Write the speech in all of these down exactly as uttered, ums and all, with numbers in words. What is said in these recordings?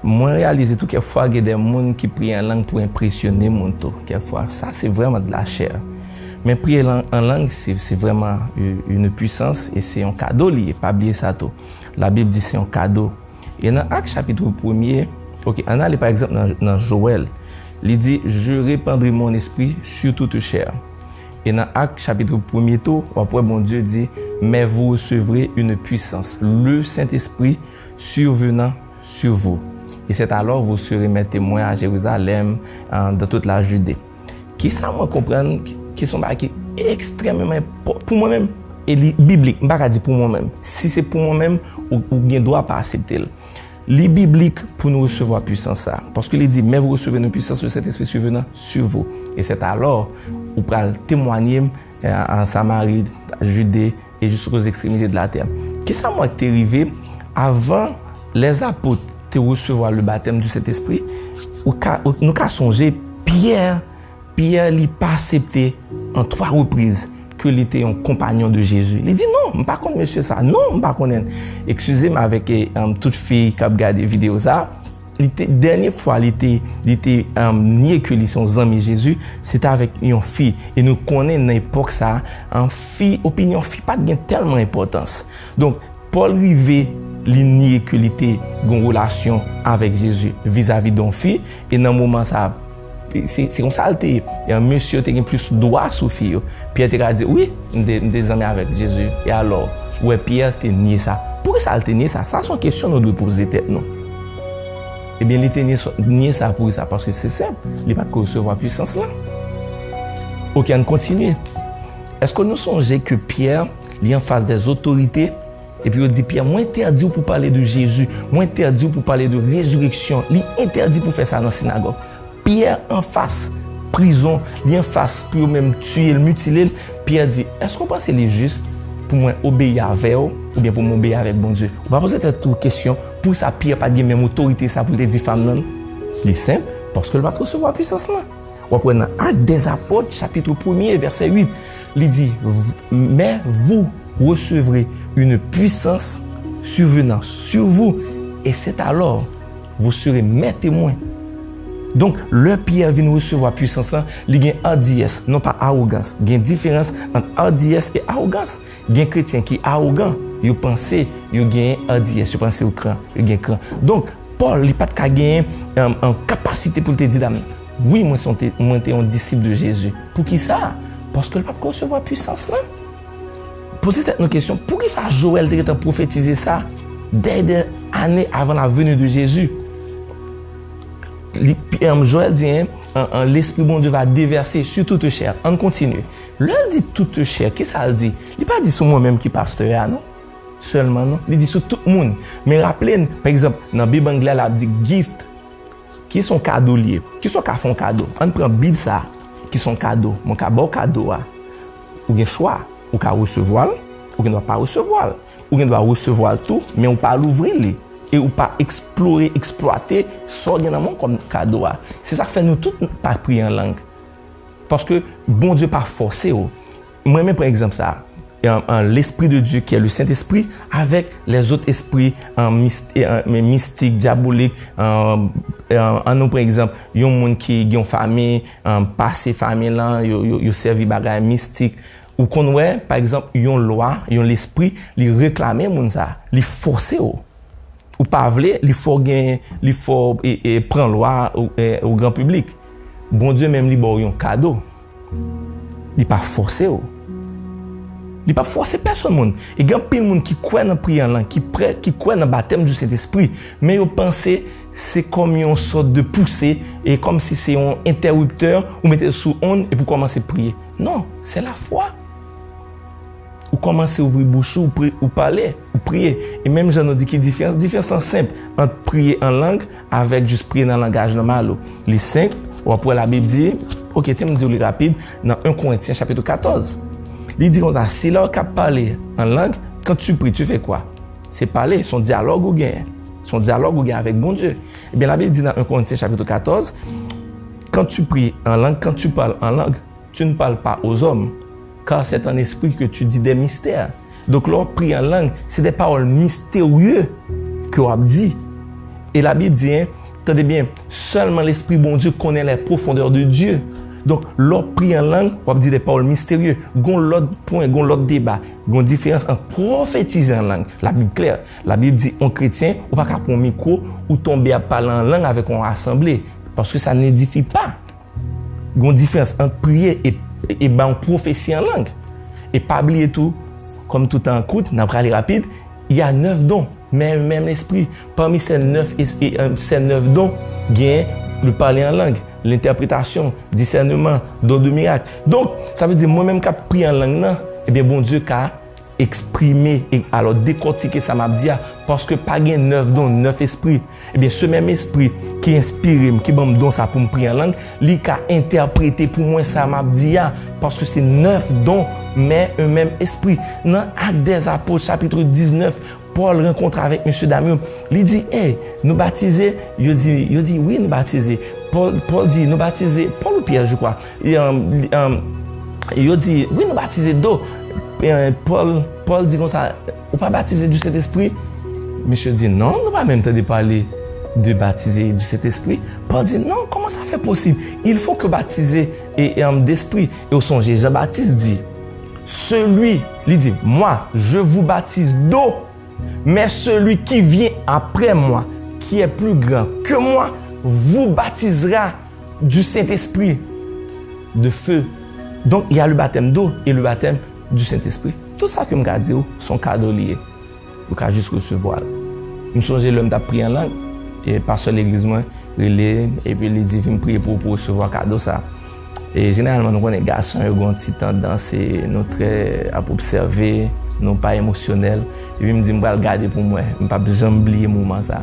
Mwen reyalize tou kèk fwa gen de moun ki priye an lang pou enpresyone moun tou. Kèk fwa, sa se vrèman de la chè. Men priye lan- an lang, se se vrèman u- une puissance e se yon kado li ye. Pa bliye sa tou. Labib di se yon kado. E nan Ak chapit premye, ok, ann ale pa egzanp nan, nan Jowèl. Li di, Je répandrai mon esprit sur toute chair. E nan Ak chapit premye tou, w ap wè Bondye di, Mais vous recevrez une puissance, le Saint-Esprit survenant sur vous. Et c'est alors vous serez mes témoins à Jérusalem, euh, dans toute la Judée. Kisa mwen konprann ki se yon bagay ki ekstrèmeman enpò- pou mwen menm, e li biblik, m pa ka di pou mwen menm. Si se pou mwen menm, ou, ou gen dwa pa aksepte l. Li biblik pou nou resevwa pwisans sa. Paske li di, Mais vous recevrez une puissance, le Saint-Esprit survenant sur vous. Et c'est alors, ou pral temwanye m, euh, en Samarie, Judée, et jusqu'aux extrémités de la terre. Kisa mwen te rive avan les apôtres te resevwa le baptême du Saint-Esprit? Ou ka, ou, nou ka sonje Pyè, Pyè li pa aksepte an twa repriz ke li te yon konpanyon de Jezi. Li di, Non, m pa konn mesye sa. Non, m pa konnen. Eskize m avèk, eh, um, tout fi k ap gade videyo sa. Li te, dènye fwa li te, li te, um, nye ke li se yon zanmi Jezi, se te avèk yon fi. E nou konnen nan epòk sa, an fi, opinyon fi pa t gen tèlman enpòtans. Donk, Pòl rive, li nye ke li te gen yon relasyon avèk Jezi vizavi de yon fi, e nan moman sa, se, se konsa l te ye. E mesye yo te gen plis dwa sou fi yo. Pyè te ka di, Wi, m te, m te zanmi avèk Jezi. E alò, ou wè Pyè te nye sa. Poukisa l te nye sa? Sa se yon kesyon nou dwe poze tèt nou. Ebyen, li te nye sa, nye sa poukisa? Paske se senp, li pa t ko resevwa pwisans lan. Ok, ann kontinye. Èske nou sonje ke Pyè, li anfas de otorite, epi yo di Pyè, Mwen entèdi w pou pale de Jezi, mwen entèdi w pou pale de rezireksyon, li entèdi pou fè sa nan sinagòg. Pyè anfas prizon, li anfas pou yo menm tiye l, mitile l. Pyè di, Èske w panse li jis pou mwen obeyi avè w, oubyen pou mwen obeyi avèk Bondye? Ou pa poze tèt ou kesyon, poukisa Pyè pa t gen menm otorite sa pou l te di fanm nan? Li senp, paske l pa t resevwa pwisans lan. W ap wè nan Actes des Apôtres, chapitre premier, verset huit, li di, Mais vous recevrez une puissance survenant sur vous, et c'est alors vous serez mes témoins. Donk, lè Pyè vin resevwa pwisans lan, li gen ardiyès, non pa awogans. Gen diferans ant ardiyès e awogans. Gen kretyen ki awogan, yo panse yo genyen ardiyès, yo panse yo kran, yo gen kran. Donk, Pòl, li pa t ka genyen, um, um, kapasite pou l te di dam, Wi, mwen se yon te, mwen te yon disip de Jezi. Poukisa? Paske l pa t ko resevwa pwisans lan. Poze tèt nou kesyon, poukisa Jowèl te gentan pwofetize sa dè de ane avan la venue de Jésus? Li, um, Jowèl di, hein, an, an, Lespri Bondye va devèse sur toute chair. Ann kontinye. Lè l di toute chair, kisa l di? Li pa di sou mwen menm ki pastè a, non. Sèlman, non. Li di sou tout moun. Men raple n, pa egzanp, nan Bib anglè la, ap di gift. Ki se yon kado li ye? Kisa w ka fè yon kado? Ann pran Bib sa, ki se yon kado. Mwen ka ba w kado a. Ou gen chwa. Ou ka resevwa l, ou gen dwa pa resevwa l. Ou gen dwa resevwa l tou, men ou pa louvri li. E ou pa eksplore, eksplwate sa w gen nan men w kòm kado a. Se sa k fè nou tout pa priye an lang. Paske Bondye pa fòse w. Mwen renmen pran egzanp sa. An, an, L'Esprit de Dieu, qui est le Saint-Esprit, avec les autres esprits, an, mis-, an, mistik, dyabolik, an, an, an nou pran egzanp, yon moun ki gen yon fanmi, an, pase fanmi lan, yo, yo, yo sèvi bagay mistik. Ou konn wè, pa egzanp, yon lwa, yon lespri, li reklame moun sa, li fòse w. Ou pa vle, li fè w gen, li fè w, e, e, pran lwa ou, e, ou gran piblik. Bondye menm li ba w yon kado. Li pa fòse w. Li pa fòse pèsonn moun. E gen anpil moun ki kwè nan priye an lang, ki prè, ki kwè nan batèm di Sentespri, men yo panse se kòm yon sòt de pouse, e kòmsi se yon entèwiptè, ou mete l sou onn epi w kòmanse priye. Non, se lafwa. Ou kòmanse ouvri bouch ou, ou pri-, ou pale, ou priye. E menm jan nou di ki diferans, diferans lan senp ant priye an lang avèk jis priye nan langaj nòmal ou. Li senp, w ap wè Labib di, oke, te m di w li rapid, nan en Korentyen chapit katòz. Li di konsa, sila k ap pale an lang, quand tu pries, tu fais quoi? Se pale, se yon dyalòg ou genyen. Se yon dyalòg ou genyen avèk Bondye. Ebyen, Labib di nan en Korentyen chapit katòz, quand tu pries en langue, quand tu parles en langue, tu ne parles pas aux hommes, car c'est en esprit que tu dis des mystères. Donk, lè w ap priye an lang, se de pawòl misterye ke w ap di. E Labib di, hein, tande byen, sèlman Lespri Bondye konnen les profondeurs de Dieu. Donk, lè w ap priye an lang, w ap di de pawòl misterye. Gon lòt pwen, gon lòt deba, gon diferans ant pwofetize an lang. Labib klè. Labib di, yon kretyen, ou pa ka pran yon mikwo, ou tonbe ap pale an lang avèk yon asanble. Parce que ça n'édifie pas. Gon diferans ant priye e, e ba yon pwofesi an lang. E pa bliye tou, comme tout temps court, n ap prale rapid, il y a neuf dons, mais un même esprit. Parmi ces neuf, es- e, euh, ces neuf dons, gen le parler en langue, l'interprétation, discernement, don de miracle. Donk, sa vle di, mwen menm k ap priye an lang nan, ebyen, Bondye ka eksprime, e alò dekòtike sa m ap di a, paske pa gen nèf don, nèf espri. Ebyen, se menm espri ki enspire m, ki ban m don sa pou m priye an lang, li ka entèprete pou mwen sa m ap di a, paske se nèf don, men un menm espri. Nan Actes des Apôtres, chapitre dix-neuf, Pòl rankontre avèk mesye dam yo, li di, ey, nou batize? Yo di, yo di, wi, nou batize. Pòl, Pòl di, nou batize, Pòl ou Pyè, je crois. E, um, li, um, yo di, wi, nou batize do. E, Pòl, Pòl di konsa, ou pa batize du Sentespri? Mesye di, non, nou pa menm tande pale de batize du Sentespri. Pòl di, non, comment ça fait possible? Il faut que batize e, e, um, d'esprit. E ou sonje, Jean Baptiste di, celui, li di, moi, je vous baptise d'eau, mais celui qui vient après moi, qui est plus grand que moi, vous baptisera du Saint-Esprit, de feu. Donc, il y a le baptême d'eau et le baptême du Saint-Esprit. Tout sa ke m ka di w, se yon kado li ye. Ou ka jis resevwa l. M sonje lè m t ap priye an lang, e pastè legliz mwen rele m, epi li di, vin priye pou ou, pou w resevwa kado sa. E jeneralman, nou konnen gason yo gen yon ti tandans, e nou trè ap obsève, nou pa emosyonèl. Epi m di, m pral gade pou m wè. M p ap janm bliye moman sa.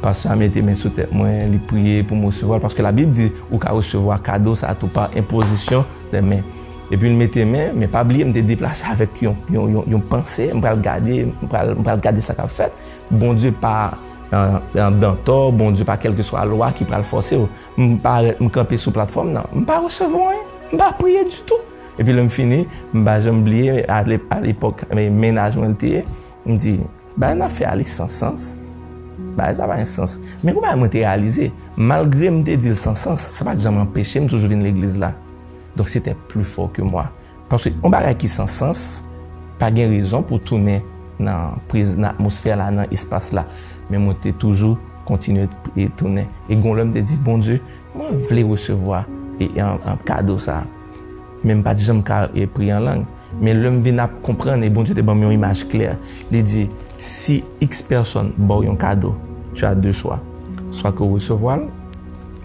Pastè a mete men sou tèt mwen, li priye pou m resevwa l, paske Labib di, ou ka resevwa kado sa tou pa enpozisyon de men. Epi l mete men, men pa bliye, m te deplase avèk yon, yon, yon, yon panse, m pral gade, m pral, m pral gade sa k ap fèt. Bondye pa, euh, euh, dantò, Bondye pa kèlkeswa lwa ki pral fòse w. M parèt, m kanpe sou platfòm nan. M pa resevwa anyen. M pa priye ditou. Epi lè m fini, m pa janm bliye, a lep-, a lepòk, men, mennaj mwen l te ye, m di, bagay n ap fè a li san sans. Bagay sa pa gen sans. Men gon bagay mwen te reyalize, malgre m te di l san sans, sa pa t janm anpeche m toujou vin legliz la. Donc, c'était plus fort que moi. Paske yon bagay ki san sans, pa gen rezon pou tounen nan prez-, nan atmosfè la, nan espas la. Men mwen te toujou kontinye t-, e tounen. E gon lè m te di, Bondye, mwen vle resevwa e, e, an, an kado sa. Men m pa t janm ka, e, priye an lang. Men lè m vin ap konprann, e Bondye te ban m yon imaj klè. Li di, si X pèsòn ba w yon kado, tu as deux choix. Swa ke w resevwa l,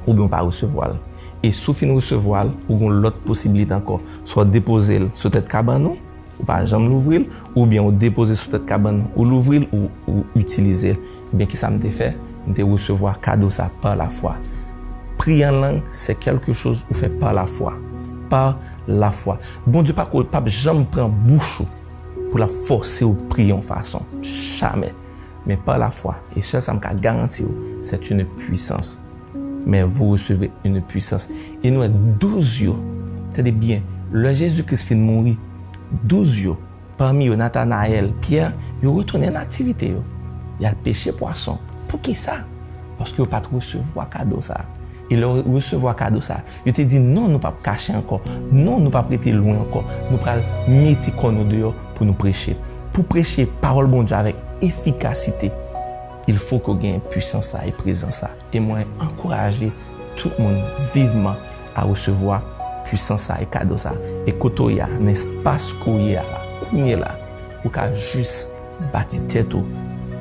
oubyen w pa resevwa l. E si w fin resevwa l, ou gen lòt posibilite ankò. Swa w depoze l sou tèt kabann ou, ou pa janm louvri l, oubyen w depoze sou tèt kabann ou, ou louvri l, ou, ou itilize l. Ebyen, kisa m te fè? M te resevwa kado sa pa lafwa. Priye an lang, c'est quelque chose ou fè pa lafwa. Pa lafwa. Bondye pa ko-, p ap janm pran bouch ou pou l ap fòse w priye yon fason. Jamè. Men pa lafwa. E sèl sa m ka garanti w, c'est une puissance. Mais vous recevrez une puissance. E nou wè douz yo. Tande byen, lè Jezi Kris fin mouri, douz yo, pami yo Natanayèl, Pyè, yo retounen nan aktivite yo. Y al peche pwason. Poukisa? Paske yo pa t resevwa kado sa. E lè yo resevwa kado sa, yo te di, non, nou p ap kache ankò. Non, nou p ap rete lwen ankò. Nou pral mete kò nou deyò pou nou preche. Pou preche pawòl Bondye avèk efikasite, il faut ke w gen pwisans sa e prezans sa. E mwen ankouraje tout moun vivman a resevwa pwisans sa e kado sa. E kote w ye a, nan espas ke w ye a la, kounye la, ou ka jis bati tèt ou,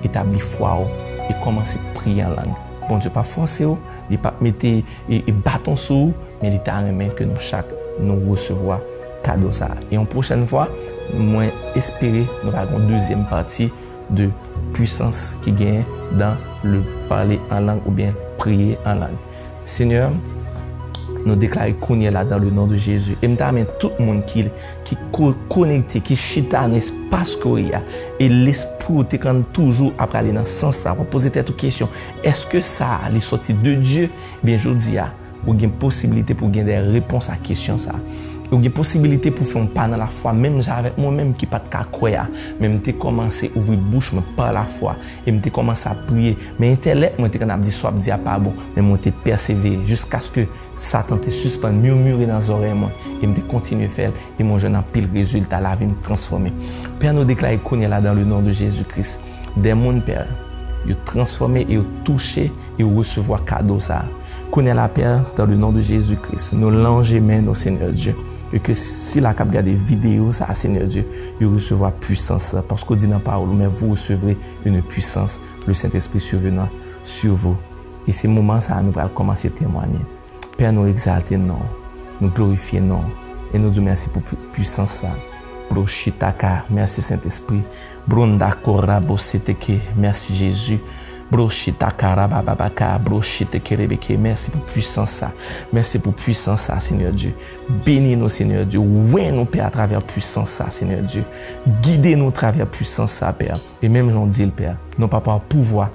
etabli fwa w, e kòmanse priye an lang. Bondye p ap fòse w, li p ap mete, e, e baton sou ou, men li ta renmen ke nou chak nou resevwa kado sa. E yon pwochèn fwa, mwen espere nou va gen yon dezyèm pati de pwisans ki genyen dans le parler en langue oubyen priye an lang. Senyè, nou deklare kounye la dans le nom de Jésus. E m ta renmen tout moun ki, ki ko-, konekte, ki chita nan espas ke w ye a, e lespri w te konn toujou ap prale nan sans sa, w ap poze tèt ou kesyon, èske sa a, li sòti de Dye? Ebyen, jodi a, ou gen posiblite pou gen de repons a kesyon sa. Ou gen posibilite pou fè yon pa nan lafwa, menm jan avèk mwen menm ki pa t ka kwè a. Men m te kòmanse ouvri bouch mwen pa lafwa. E m te kòmanse ap priye. Men entèlèt mwen te konn ap di sa w ap di a pa bon. Men mwen te pèsevere jiskaske Satan te sispann mimire nan zòrèy mwen. E m te kontinye fè l. E mwen jwenn anpil rezilta, lavi m transfòme. Pè, nou deklare kounye a la, dans le nom de Jésus Christ, de moun, Pè, yo transfòme e yo touche e yo resevwa kado sa a. Kounye a la, Pè, dans le nom de Jésus Christ, nou lonje men nou, Senyè Dye. E ke sila k ap gade videyo sa a, Senyè Dye, yo resevwa pwisans la. Paske w di nan pawòl ou, mais vous recevrez une puissance, le Saint-Esprit survenant sur vous. E se moman sa a nou pral kòmanse temwanye. Pè, nou egzalte non w, nou glorifye non w, e nou di w mèsi pou pwi-, pwisans sa. Broshitaka, mèsi Sentespri. Bronda korabo seteke, mèsi Jezi. Broshitaka rabababaka, broshiteke rebeke, mèsi pou pwisans sa. Mèsi pou pwisans sa, Senyè Dye. Beni nou, Senyè Dye. Wè nou, Pè, atravè pwisans sa, Senyè Dye. Gide nou atravè pwisans sa, Pè. E menm jan w di l, Pè, non pa pa pouvwa,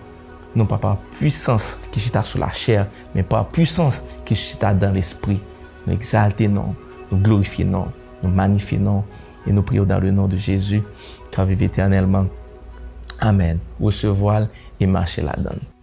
non pa pa pwisans ki chita sou lachè, men pa pwisans ki chita dan lespri. Nou egzalte non w, nou glorifye non w, nou manyifye non w, e nou priye w dans le nom de Jésus, k ap viv etènèlman. Amèn. Resevwa l e mache ladan l.